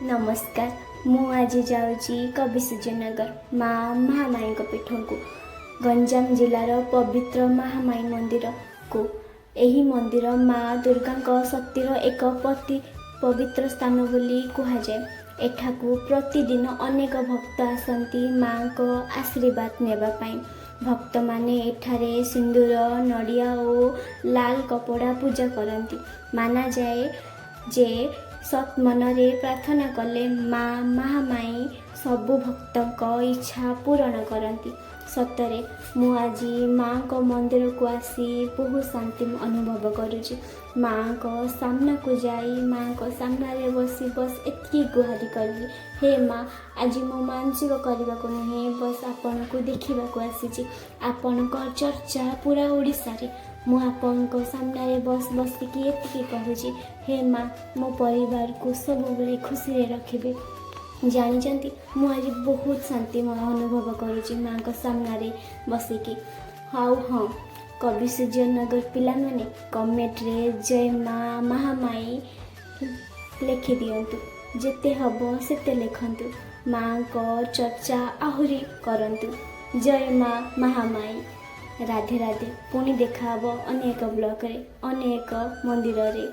ନମସ୍କାର। ମୁଁ ଆଜି ଯାଉଛି କବିସୂର୍ଯ୍ୟନଗର ମା ମହାମାୟୀଙ୍କ ପୀଠକୁ, ଗଞ୍ଜାମ ଜିଲ୍ଲାର ପବିତ୍ର ମହାମାୟୀ ମନ୍ଦିରକୁ। ଏହି ମନ୍ଦିର ମା ଦୁର୍ଗାଙ୍କ ଶକ୍ତିର ଏକ ଅତି ପବିତ୍ର ସ୍ଥାନ ବୋଲି କୁହାଯାଏ। ଏଠାକୁ ପ୍ରତିଦିନ ଅନେକ ଭକ୍ତ ଆସନ୍ତି ମାଙ୍କ ଆଶୀର୍ବାଦ ନେବା ପାଇଁ। ଭକ୍ତମାନେ ଏଠାରେ ସିନ୍ଦୁର, ନଡ଼ିଆ ଓ ଲାଲ କପଡ଼ା ପୂଜା କରନ୍ତି। ମାନାଯାଏ ଯେ ସତ୍ ମନରେ ପ୍ରାର୍ଥନା କଲେ ମା ମହାମାୟୀ ସବୁ ଭକ୍ତଙ୍କ ଇଚ୍ଛା ପୂରଣ କରନ୍ତି। ସତରେ ମୁଁ ଆଜି ମାଙ୍କ ମନ୍ଦିରକୁ ଆସି ବହୁତ ଶାନ୍ତି ଅନୁଭବ କରୁଛି। ମାଙ୍କ ସାମ୍ନାକୁ ଯାଇ, ମାଙ୍କ ସାମ୍ନାରେ ବସି ବସ୍ ଏତିକି ଗୁହାରି କରିଲି, "ହେ ମା, ଆଜି ମୁଁ ମାନସିକ କରିବାକୁ ନୁହେଁ, ବସ୍ ଆପଣଙ୍କୁ ଦେଖିବାକୁ ଆସିଛି। ଆପଣଙ୍କ ଚର୍ଚ୍ଚା ପୁରା ଓଡ଼ିଶାରେ। ମୁଁ ଆପଣଙ୍କ ସାମ୍ନାରେ ବସ୍ ବସିକି ଏତିକି କହୁଛି, ହେ ମା, ମୋ ପରିବାରକୁ ସବୁବେଳେ ଖୁସିରେ ରଖିବେ।" ଜାଣିଛନ୍ତି, ମୁଁ ଆଜି ବହୁତ ଶାନ୍ତି ଅନୁଭବ କରୁଛି ମାଙ୍କ ସାମ୍ନାରେ ବସିକି। ଆଉ ହଁ, କବିସୂର୍ଯ୍ୟନଗର ପିଲାମାନେ କମେଣ୍ଟରେ "ଜୟ ମା ମହାମାୟୀ" ଲେଖିଦିଅନ୍ତୁ। ଯେତେ ହେବ ସେତେ ଲେଖନ୍ତୁ। ମାଙ୍କ ଚର୍ଚ୍ଚା ଆହୁରି କରନ୍ତୁ। ଜୟ ମା ମହାମାୟୀ। ରାଧେ ରାଧେ। ପୁଣି ଦେଖାହେବ ଅନ୍ୟ ଏକ ବ୍ଲଗ୍ରେ, ଅନ୍ୟ ଏକ ମନ୍ଦିରରେ।